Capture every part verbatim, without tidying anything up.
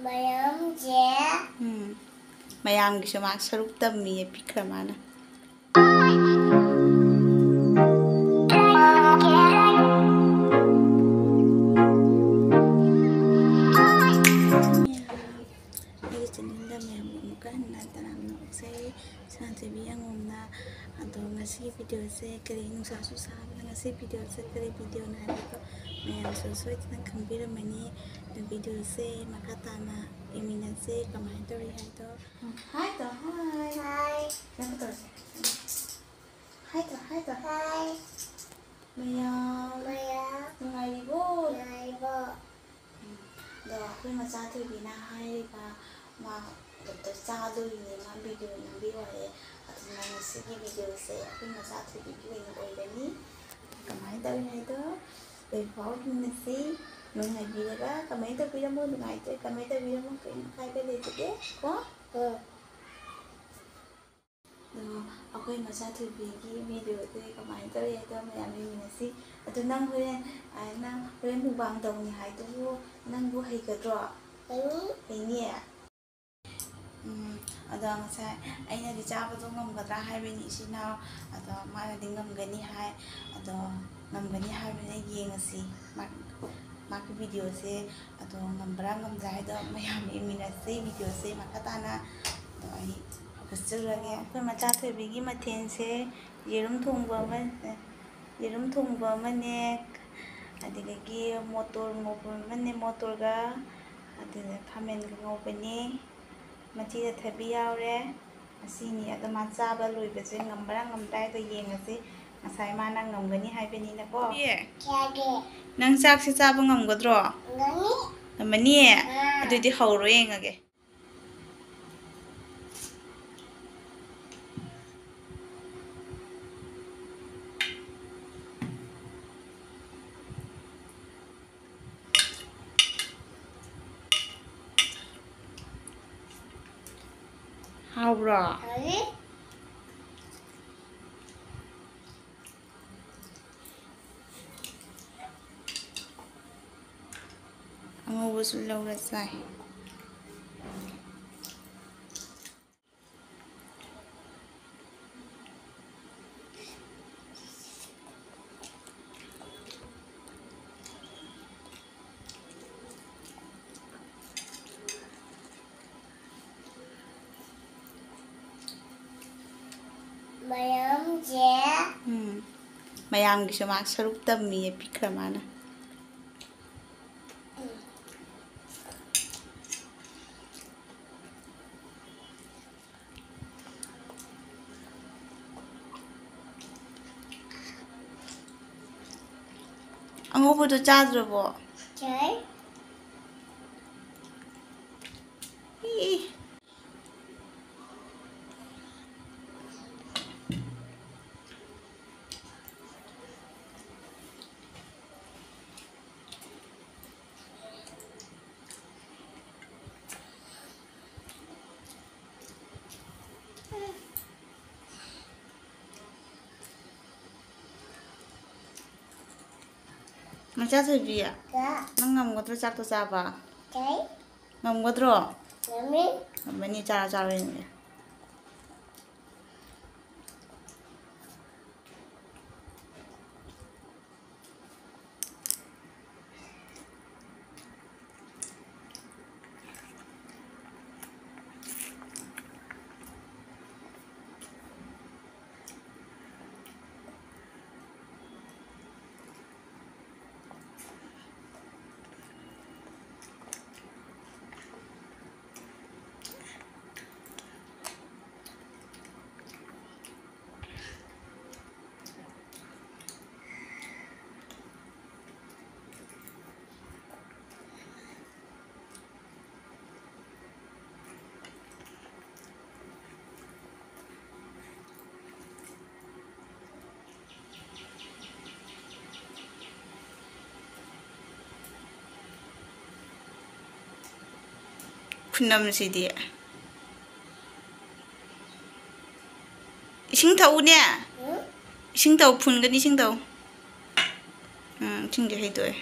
ꯃꯌꯥꯝꯁꯦ꯫ ꯎꯝ꯫ ꯃꯌꯥꯝꯒꯤꯁꯨ ꯃꯥ ꯁꯔꯨꯛ ꯇꯝꯃꯤꯌꯦ, ꯄꯤꯛꯈ꯭ꯔ ꯃꯥꯅ꯫ ꯑꯩꯒꯤ ꯆꯦꯅꯦꯜꯗ ꯃꯌꯥꯝ ꯑꯃꯨꯛꯀ ꯍꯟꯅ ꯇꯔꯥꯝꯅ ꯑꯣꯛꯆꯔꯤ꯫ ꯁꯅꯥꯊꯣꯏꯕꯤ ꯑꯉꯣꯝꯅ꯫ ꯑꯗꯣ ꯉꯁꯤꯒꯤ ꯚꯤꯗꯤꯑꯣꯁꯦ ꯀꯔꯤ, ꯅꯨꯡꯁꯥꯁꯨ ꯁꯥꯕꯅ ꯉꯁꯤ ꯚꯤꯗꯤꯑꯣꯁꯦ ꯀꯔꯤ ꯚꯤꯗꯤꯑꯣꯅꯣ ꯍꯥꯏꯕꯗꯣ ꯃꯌꯥꯝꯁꯨ ꯁꯣꯏꯗꯅ ꯈꯪꯕꯤꯔꯝꯃꯅꯤ꯫ ꯑꯗꯣ ꯚꯤꯗꯤꯑꯣꯁꯦ ꯃꯈꯥ ꯇꯥꯅ ꯌꯦꯡꯃꯤꯟꯅꯁꯦ ꯀꯃꯥꯏꯅ ꯇꯧꯔꯤ ꯍꯥꯏꯗꯣ꯫ ꯍꯥꯏ ꯇꯧ, ꯍꯥꯏ꯫ ꯍꯥꯏ꯫ ꯅꯪ ꯇꯧꯔꯁꯦ꯫ ꯍꯥꯏ ꯇꯧ, ꯍꯥꯏ ꯇꯧ꯫ ꯍꯥꯏ꯫ ꯃꯌꯥꯝ꯫ ꯃꯌꯥꯝ꯫ ꯅꯨꯡꯉꯥꯏꯔꯤꯕꯣ? ꯅꯨꯡꯉꯥꯏꯔꯤꯕꯣ? ꯎꯝ꯫ ꯑꯗꯣ ꯑꯩꯈꯣꯏ ꯃꯆꯥ ꯊꯣꯏꯕꯤꯅ ꯍꯥꯏꯔꯤꯕ ꯃꯥ ꯗꯣꯛꯇꯔ ꯆꯥꯗꯣꯔꯤꯅꯦ, ꯃꯥ ꯚꯤꯗꯤꯑꯣ ꯅꯝꯕꯤꯌꯨ ꯍꯥꯏꯌꯦ꯫ ꯑꯗꯨꯅ ꯉꯁꯤꯒꯤ ꯚꯤꯗꯤꯑꯣꯁꯦ ꯑꯩꯈꯣꯏ ꯃꯆꯥ ꯊꯣꯏꯕꯤꯒꯤ ꯑꯣꯏꯅ ꯑꯣꯏꯔꯅꯤ꯫ ꯀꯃꯥꯏꯅ ꯇꯧꯔꯤ ꯍꯥꯏꯗꯣ ꯂꯣꯏꯐꯥꯎ ꯌꯦꯡꯅꯁꯤ꯫ ꯅꯨꯡꯉꯥꯏꯕꯤꯔꯒ ꯀꯃꯦꯟ ꯇꯧꯕꯤꯔꯝꯃꯣ, ꯅꯨꯡꯉꯥꯏꯇ꯭ꯔꯦ ꯀꯃꯦꯟ ꯇꯧꯕꯤꯔꯝꯃꯣ, ꯀꯔꯤꯝ ꯑꯀꯥꯏꯕ ꯂꯩꯖꯗꯦ ꯀꯣ꯫ ꯎꯝ꯫ ꯑꯗꯣ ꯑꯩꯈꯣꯏ ꯃꯆꯥ ꯊꯣꯏꯕꯤꯒꯤ ꯚꯤꯗꯤꯑꯣꯁꯦ ꯀꯃꯥꯏꯅ ꯇꯧꯔꯤ ꯍꯥꯏꯗꯣ ꯃꯌꯥꯝ ꯌꯦꯡꯃꯤꯟꯅꯁꯤ꯫ ꯑꯗꯣ ꯅꯪ ꯍꯣꯔꯦꯟ, ꯑ, ꯅꯪ ꯍꯣꯔꯦꯟ ꯃꯨꯛꯕꯥꯡ ꯇꯧꯅꯤ ꯍꯥꯏꯗꯨꯕꯨ ꯅꯪꯕꯨ ꯍꯩꯒꯗ꯭ꯔꯣ? ꯍꯩꯅꯤ꯫ ꯍꯩꯅꯤꯌꯦ? ꯎꯝ, ꯑꯗꯣ ꯉꯁꯥꯏ ꯑꯩꯅꯗꯤ ꯆꯥꯕꯗꯣ ꯉꯝꯒꯗ꯭ꯔꯥ ꯍꯥꯏꯕꯅꯤ ꯏꯆꯤꯟ ꯏꯅꯥꯎ, ꯑꯗꯣ ꯃꯥꯅꯗꯤ ꯉꯝꯒꯅꯤ ꯍꯥꯏ꯫ ꯑꯗꯣ ꯉꯝꯒꯅꯤ ꯍꯥꯏꯕꯅꯤꯅ ꯌꯦꯡꯉꯁꯤ ꯃꯥ-, ꯃꯥꯒꯤ ꯚꯤꯗꯤꯑꯣꯁꯦ꯫ ꯑꯗꯣ ꯉꯝꯕ꯭ꯔꯥ ꯉꯝꯗ꯭ꯔꯥ ꯍꯥꯏꯗꯣ ꯃꯌꯥꯝ ꯌꯦꯡꯃꯤꯟꯅꯁꯤ ꯚꯤꯗꯤꯑꯣꯁꯦ ꯃꯈꯥ ꯇꯥꯅ꯫ ꯑꯗꯣ ꯑꯩ ꯍꯧꯒꯠꯆꯔꯒꯦ꯫ ꯑꯩꯈꯣꯏ ꯃꯆꯥ ꯊꯣꯏꯕꯤꯒꯤ ꯃꯊꯦꯜꯁꯦ ꯌꯦꯔꯨꯝ ꯊꯣꯡꯕ ꯑꯃ, ꯌꯦꯔꯨꯝ ꯊꯣꯡꯕ ꯑꯃꯅꯦ, ꯑꯗꯨꯗꯒꯤ ꯃꯣꯇꯣꯔ ꯉꯧꯕ ꯑꯃꯅꯦ, ꯃꯣꯇꯣꯔꯒ, ꯑꯗꯨꯒ ꯈꯥꯃꯦꯟꯒ ꯉꯧꯕꯅꯦ, ꯃꯆꯤꯗ ꯊꯕꯤ ꯌꯥꯎꯔꯦ꯫ ꯑꯁꯤꯅꯤ꯫ ꯑꯗꯣ ꯃꯥ ꯆꯥꯕ ꯂꯣꯏꯕꯁꯦ ꯉꯝꯕ꯭ꯔꯥ ꯉꯝꯗ꯭ꯔꯥ ꯍꯥꯏꯗꯣ ꯌꯦꯡꯉꯁꯤ꯫ ꯉꯁꯥꯏ ꯃꯥꯅ ꯉꯝꯒꯅꯤ ꯍꯥꯏꯕꯅꯤꯅꯀꯣ꯫ ꯆꯥꯒꯦ꯫ ꯅꯪ ꯆꯥꯛꯁꯦ ꯆꯥꯕ ꯉꯝꯒꯗ꯭ꯔꯣ? ꯉꯝꯅꯤ꯫ ꯉꯝꯃꯅꯤꯌꯦ? ꯑꯥ꯫ ꯑꯗꯨꯗꯤ ꯍꯧꯔꯣ ꯌꯦꯡꯉꯒꯦ꯫ ꯍꯥꯎꯕ꯭ꯔꯣ? ꯍꯥꯎꯋꯤ꯫ ꯑꯉꯧꯕꯁꯨ ꯂꯧꯔ ꯆꯥꯏ꯫ ꯃꯌꯥꯝꯁꯦ꯫ ꯎꯝ꯫ ꯃꯌꯥꯝꯒꯤꯁꯨ ꯃꯥ ꯁꯔꯨꯛ ꯇꯝꯃꯤꯌꯦ, ꯄꯤꯈ꯭ꯔ ꯃꯥꯅ꯫ ꯑꯉꯧꯕꯗꯣ ꯆꯥꯗ꯭ꯔꯕꯣ? ꯆꯥꯏ꯫ ꯏ꯫ ꯃꯆꯥ ꯊꯣꯏꯕꯤ, ꯀ? ꯅꯪ ꯉꯝꯒꯗ꯭ꯔꯣ ꯆꯥꯛꯇꯣ ꯆꯥꯕ? ꯀꯩ? ꯉꯝꯒꯗ꯭ꯔꯣ? ꯉꯝꯃꯤ꯫ ꯉꯝꯃꯅꯤ, ꯆꯥꯔꯣ, ꯆꯥꯔꯣ ꯌꯦꯡꯒꯦ꯫ ꯈꯨꯅꯝꯁꯤꯗꯤ꯫ ꯏꯁꯤꯡ ꯊꯛꯎꯅꯦ꯫ ꯎꯝ? ꯏꯁꯤꯡ ꯊꯛꯎ, ꯐꯨꯟꯒꯅꯤ, ꯏꯁꯤꯡ ꯊꯛꯎ꯫ ꯎꯝ, ꯏꯁꯤꯡꯁꯦ ꯍꯩꯗꯣꯛꯑꯦ꯫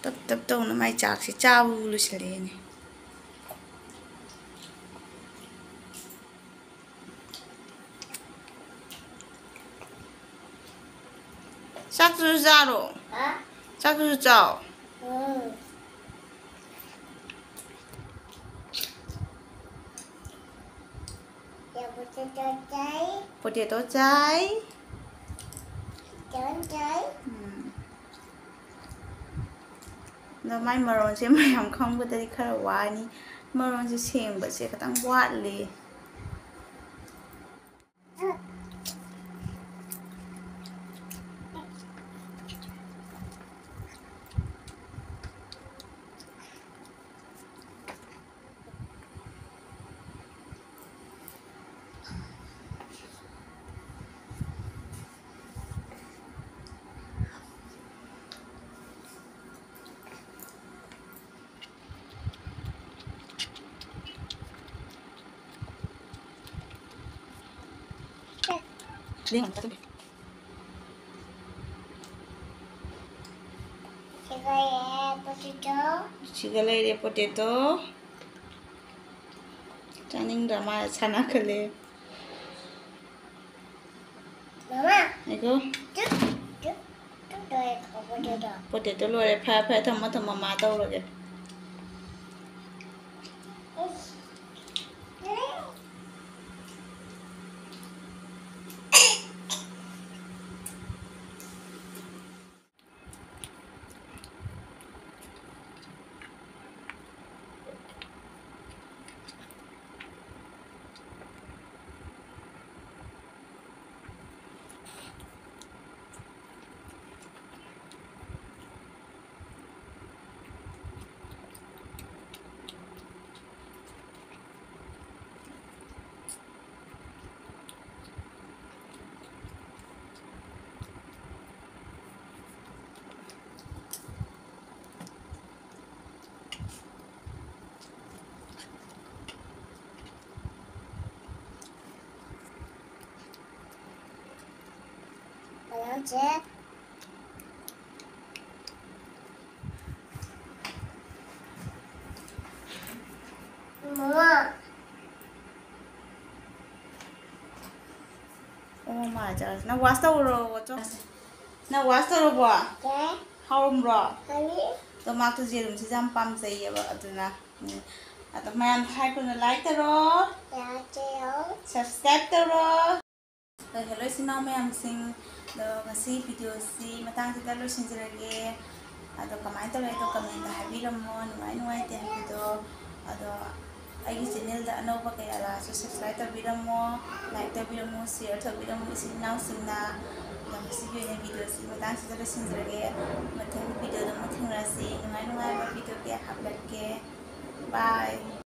ꯇꯞ ꯇꯞ ꯇꯧꯅ ꯃꯥꯏ ꯆꯥꯛꯁꯦ ꯆꯥꯕꯕꯨ ꯂꯣꯏꯁꯤꯜꯂꯛꯑꯦꯅꯦ꯫ ꯆꯥꯛꯇꯨꯁꯨ ꯆꯥꯔꯣ꯫ ꯍꯥ? ꯆꯥꯛꯇꯨꯁꯨ ꯆꯥꯎ꯫ ꯎꯝ꯫ ꯌꯥ, potato ꯆꯥꯏ꯫ Potato ꯆꯥꯏ꯫ Chicken ꯆꯥꯏ꯫ ꯎꯝ꯫ ꯑꯗꯣ ꯃꯥꯏ ꯃꯔꯣꯟꯁꯦ ꯃꯌꯥꯝ ꯈꯪꯕꯗꯗꯤ ꯈꯔ ꯋꯥꯅꯤ꯫ ꯃꯔꯣꯟꯁꯦ ꯁꯦꯡꯕꯁꯦ ꯈꯤꯇꯪ ꯋꯥꯠꯂꯤ꯫ ꯁꯤꯒ ꯂꯩꯔꯦ potato꯫ ꯁꯤꯒ ꯂꯩꯔꯦ potato꯫ ꯆꯥꯅꯤꯡꯗ꯭ꯔꯥ? ꯃꯥ ꯁꯥꯟꯅꯈꯠꯂꯦ꯫ ꯃꯃꯥ꯫ ꯉꯥꯏꯈꯣ꯫ ꯇꯨ, ꯇꯨ, ꯇꯨ ꯂꯣꯏꯔꯦꯀꯣ potato꯫ Potato ꯂꯣꯏꯔꯦ꯫ ꯐꯔꯦ, ꯐꯔꯦ, ꯊꯝꯃꯣ, ꯊꯝꯃꯣ, ꯃꯥ ꯇꯧꯔꯒꯦ꯫ ꯃꯌꯥꯝꯁꯦ ꯅꯪ wash ꯇꯧꯔꯣ, ꯆꯣ꯫ ꯅꯪ wash ꯇꯧꯔꯕꯣ? ꯍꯥꯎꯔꯝꯕ꯭ꯔꯣ? ꯑꯗꯣ ꯃꯥꯛꯇꯣ ꯌꯦꯔꯨꯝꯁꯤꯁꯨ ꯌꯥꯝ ꯄꯥꯝꯖꯩꯌꯦꯕ, ꯑꯗꯨꯅ꯫ ꯎꯝ꯫ ꯑꯗꯣ ꯃꯌꯥꯝ ꯍꯥꯏ ꯀꯨꯝꯅ like ꯇꯧꯔꯣ꯫ Subscribe ꯇꯧꯔꯣ꯫ ꯑꯗꯣ hello ꯏꯆꯤꯟ ꯏꯅꯥꯎ ꯃꯌꯥꯝꯁꯤꯡ, ꯑꯗꯣ ꯉꯁꯤ videoꯁꯤ ꯃꯇꯥꯡꯁꯤꯗ ꯂꯣꯏꯁꯤꯟꯖꯔꯒꯦ꯫ ꯑꯗꯣ ꯀꯃꯥꯏꯅ ꯇꯧꯔꯦ ꯑꯗꯣ commentꯇ ꯍꯥꯏꯕꯤꯔꯝꯃꯣ, ꯅꯨꯡꯉꯥꯏ ꯅꯨꯡꯉꯥꯏꯇꯦ ꯍꯥꯏꯕꯗꯣ꯫ ꯑꯗꯣ ꯑꯩꯒꯤ channelꯗ ꯑꯅꯧꯕ ꯀꯌꯥ ꯂꯥꯛꯑꯁꯨ subscribe ꯇꯧꯕꯤꯔꯝꯃꯣ, like ꯇꯧꯕꯤꯔꯝꯃꯣ, share ꯇꯧꯕꯤꯔꯝꯃꯣ ꯏꯆꯤꯟ ꯏꯅꯥꯎꯁꯤꯡꯅ꯫ ꯑꯗꯣ ꯉꯁꯤꯒꯤ ꯑꯣꯏꯅ videoꯁꯤ ꯃꯇꯥꯡꯁꯤꯗ ꯂꯣꯏꯁꯤꯟꯖꯔꯒꯦ꯫ ꯃꯊꯪꯒꯤ videoꯗ ꯑꯃꯨꯛ ꯊꯦꯡꯅꯔꯁꯤ꯫ ꯅꯨꯡꯉꯥꯏ ꯅꯨꯡꯉꯥꯏꯕ video ꯀꯌꯥ ꯍꯥꯞꯂꯛꯀꯦ꯫ Bye꯫